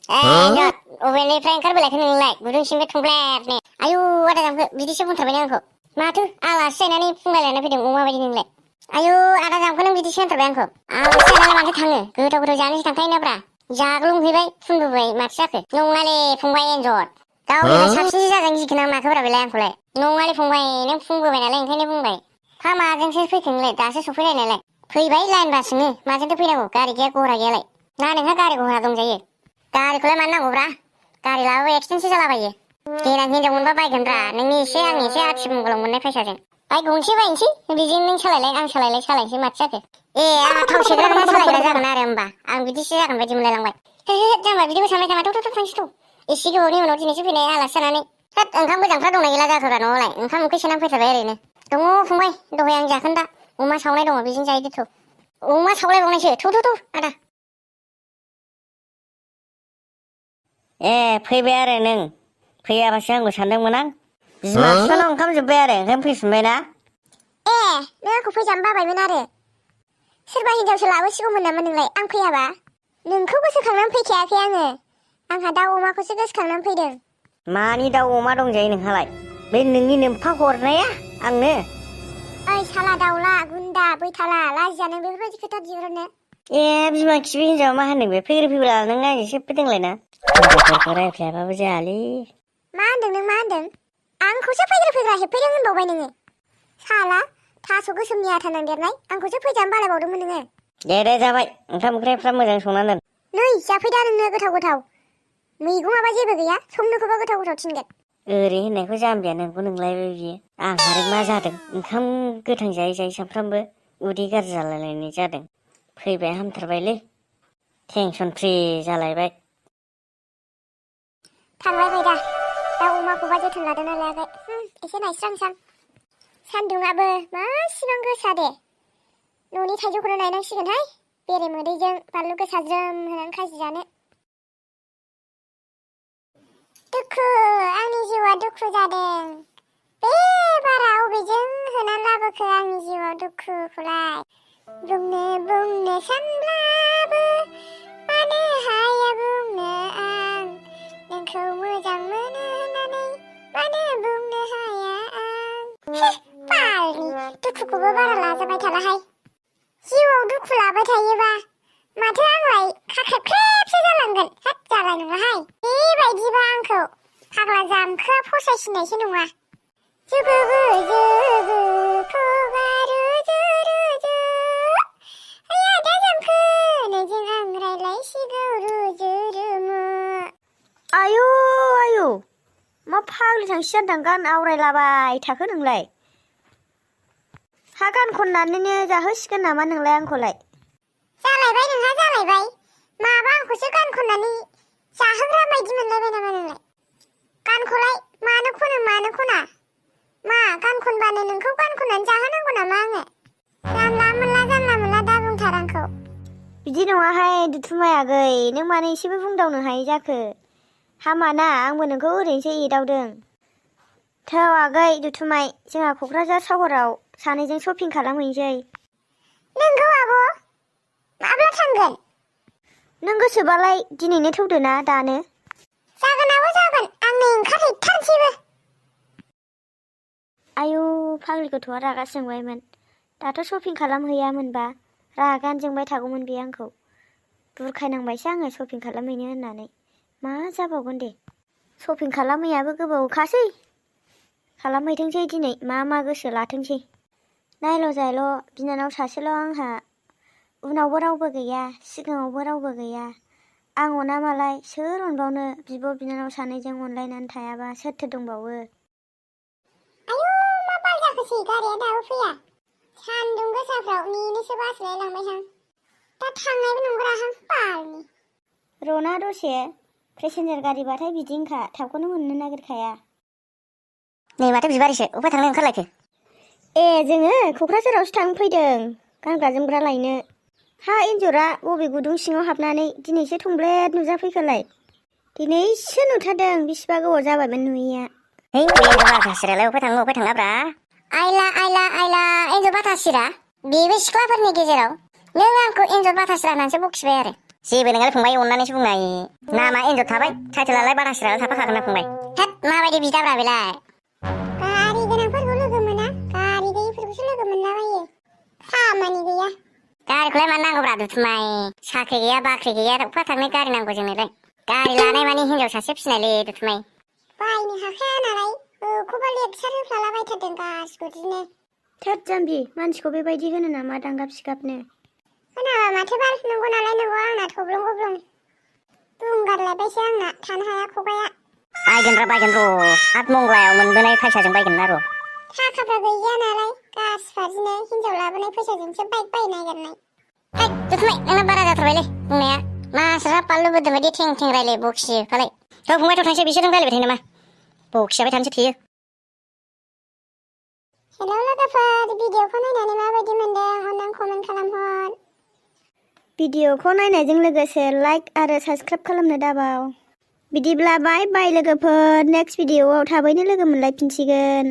Nyot, अबेनिफ्राय ओंखारबोलायखो नोंलाय गुदुं सिंबो थंब्लेदनो आयु आदा जामखो बिदिसो बुंथारबाय आंखौ माथो आलासि जानानै फुंलायलायना फैदों अमा बायदि नोंलाय आयु आदा जामखो नों बिदिसो होनथारबाय आंखौ आलासि जानानै माथो थाङो गोथाव गोथाव जानोसो थांखायोनाब्रा जाग्लुंहैबाय फुनबोबाय माथो जाखो नङाले फंबाय एन्जर दाउ बेदर साबसिनसो जाजानो गिखोना माखोब्रा बेलाय आंखौलाय नङाले फंबाय नों फुंबोबाय नालाय ओंखायनो बुंबाय हा माजोंसो फैखो नोंलाय दासो सफैनाय नालाय फैबाय लाइन बासजोंनो माजोंथो फैनांगौ गारि गैया घरा गैयालाय ना नोंहा गारि घरा दंजायो गारिखौलाय मानो नांगौब्रा गारि लाबाबो एक्सिडेन्टसो जालाबायो देनां हिनजाव मोनबा बायगोनब्रा नोंनि एसे आंनि एसे आथि मंगलाव मोननाय फैसाजों बाइक गंसे बायनोसै बेजों नों सालायलाय आं सालायलाय सालायनोसै माथो जाखो ए आंहा थाव सोग्रा नोंहा सालायग्रा जागोन आरो होमबा आं बिदिसो जागोन बायदि मोनलायलांबाय जाम्बा बिदिबो सानबाय थामा थ' थांसै थ' एसे गोबावनि उनाव दिनैसो फैनाय आलासि जानानै होद ओंखाम गोजांफ्रा दंना गैला जाखोब्रा न'आवलाय ओंखाम ओंख्रि सोनानै फैथारबाय ओरैनो दङ फंबाय दहाय आं जाखोन्दा अमा सावनाय दङ बेजों जाहैदो थ' अमा सावलायबावनायसो थ' आदा ए फैबाय आरो नों फैयाबासो आंबो सानदोंमोन आं बिमा बिफानाव ओंखाम जोब्बाय आरो ओंखायनो फैफिनबाय ना ए नों आंखौ फैजानो बाबायमोन आरो सोरबा हिनजावसो लाबोसिगौमोन नामा नोंलाय आं फैयाबा नोंखौ गोसोखांनानै फैखायाखै आङो आंहा दाउ अमाखौसो गोसोखांनानै फैदों मानि दाउ अमा दंजायो नोंहालाय बे नोंनि नोमफा हरनाया आंनो ओइ साला दाउला गुन्दा बैथाला लाजियानो बेफोरबायदि खोथा दिहुननो ए बिमा खिबि हिनजाव मा होनदों बे फैग्रो फैब्ला नों आंजोंसो फैदोंलायना हिनजावफोरखौ रायफ्लायाबाबो जायालै मा होनदों नों मा होनदों आंखौसो फैग्रा हेबफैदों होनबावबाय नोङो साला थास' गोसोमनि आथा नांदेरनाय आंखौसो फैजानो बालायबावदोंमोन नोङो दे जाबाय ओंखाम ओंख्रिफ्रा मोजां संनानै दोन नै जाफैदा नोंनो गोथाव मैगङाबा जेबो गैया संनोखौबा गोथाव थिनगोन ओरै होननायखौ जाम्बिया नोंखौ नोंलायबाय बियो आं आरो मा जादों ओंखाम गोथां जायै जायै सामफ्रामबो उदै गाज्रि जालायलायनाय जादों फैबाय हामथारबायलै टेनसन फ्रि जालायबाय थांलायबाय दा दाउ अमाखौबा जोथोन लादोंना लायाखै एसे नायस्रांसां सान्दुंआबो मासिबां गोसा दे न'नि थाइजौखौनो नायनांसिगोनहाय बेरे मोदैजों बानलु गोसा ज्रोम होनानै खाजि जानो दुखु आंनि जिउआ दुखु जादों बे बारा अबेजों होनानै लाबोखो आंनि जिउआव दुखुखौलाय बुंनो सानब्लाबो मानो हाया बुंनो आं नोंखौ मोजां मोनो होननानै मानो बुंनो हाया आं बालनि दुखुखौबो बारा लाजाबाय थालाहाय जिउआव दुखु लाबाय थायोबा माथो आंलाय खाख्रेबख्रेबसो जालांगोन हाथ जालाय नङाहाय बेबायदिबा आंखौ फाग्ला जामखोआ फसायसिननायसो नङा जुगुबु खुगा रुजु आया दा जामखो नोंजों आं रायलायसिगौ रुजु रुमु आयु मा फाग्लि थांसि जादां गान आवरायलाबाय थाखो नोंलाय हा गान खननानैनो जाहोसिगोन नामा नोंलाय आंखौलाय जालायबाय नोंहा जालायबाय माबा आंखौसो गान खननानै जाहोग्रा बायदि मोनलायबाय नामा नोंलाय गानखौलाय मानो खना मा गान खनबानो नोंखौ गान खननानै जाहोनांगौ नामा आङो जानला मोनला दा बुंथार आंखौ बिदि नङाहाय दुथुमाय आगै नों मानो एसेबो बुंदावनो हायै जाखो हामाना आंबो नोंखौ ओरैनोसो एदावदों थौ आगै दुथुमाय जोंहा क'क्राझार सहराव सानैजों शपिं खालामहैनोसै नोंगौ आब' माब्ला थांगोन नों गोसोबालाय दिनैनो थौदो ना दानो जागोन आब' जागोन आं नै ओंखारहैथारसैबो आयु फाग्लि गथ'आ रागा जोंबायमोन दाथ' शपिं खालामहैयामोनबा रागानो जोंबाय थागौमोन बे आंखौ बुरखायनांबायसो आङो शपिं खालामहैनो होननानै मा जाबावगोन दे शपिं खालामहैयाबो गोबावखासै खालामहैथोंसै दिनै मा गोसो लाथोंसै नायल' जायल' बिनानाव सासेल' आंहा उनावबो रावबो गैया सिगाङावबो रावबो गैया आं अना मालाय सोर अनबावनो बिब' बिनानाव सानैजों अनलायनानै थायाबा सोरथो दंबावो आयु मा बाल जाखोसै गारिया दाबो फैया सान्दुं गोसाफ्राव नेनोसो बासोलायलांबायहां दा थांनायबो नंग्राहां बालनि रना दसे पेसेन्जार गारिबाथाय बिदिनोखा थाबखौनो मोननो नागिरखाया नै माथो बिबारिसो अबेहाय थांनो ओंखारलायखो ए जोङो क'क्राझारावसो थांनो फैदों गानग्रा जोमग्रा लायनो हा एन्जरा बबे गुदुं सिङाव हाबनानै दिनैसो थंब्लेद नुजाफैखोलाय दिनैसो नुथारदों बिसिबा गोबाव जाबायमोन नुयैया है एन्जर बाथासिरालाय अबेहाय थाङाब्रा आइला एन्जर बाथासिरा बेबो सिख्लाफोरनि गेजेराव नों आंखौ एन्जर बाथासिरा होननानैसो बखिबाय आरो जेबो नङा फंबाय अननानैसो बुंनाय नामा एन्जर थाबाय टाइटेलालाय बारासिरालाय थाफाखागोन ना फंबाय थोद माबायदि बिदाब्रा बेलाय गारि गोनांफोरखौ लोगो मोना गारि गैयिफोरखौसो लोगो मोनलाबायो खामानि गैया गारिखौलाय मानो नांगौब्रा दुथुमाय साख्रि गैया बाख्रि गैया अखा थांनाय गारि नांगौ जोंनोलाय गारि लानाय मानि हिनजाव सासे फिसिनायलै दुथुमाय बायनो हाखाया नालाय खौबा लेक्सार होफ्लालाबायथारदों गासिबोदिनो थोद जाम्बि मानसिखौ बेबायदि होनो नामा दांगाब सिगाबनो होनाबा माथो बाल नंगौ नालाय नंगौ आंना थब्लं गब्लं बुंगारलायबायसो आंना थानो हाया खबाया बायगोन र' आतमंगलायाव मोनबोनाय फैसाजों बायगोन ना र' थाखाफ्रा गैया नालाय गासिबादिनो हिनजाव लाबोनाय फैसाजोंसो बाइक बायनो नागिरनाय दुथुमाय नोंना बारा जाथारबायलै बुंनाया मासरा बानलु बोदों बायदि थें थें रायलाय बखियो फालाय थ' फंबायथ' थांसै बिसोरजों रायलायबाय थायो नामा बखिजाबाय थानोसै थेयो हेलौ लोगोफोर भिडिअखौ नायनानै माबायदि मोनदों अननानै कमेन्ट खालामहर भिडिअखौ नायनायजों लोगोसे लाइक आरो साबस्क्राइब खालामनो दाबाव बिदिब्ला बाय बाय लोगोफोर नेक्स्ट भिडिअआव थाबैनो लोगो मोनलायफिनसिगोन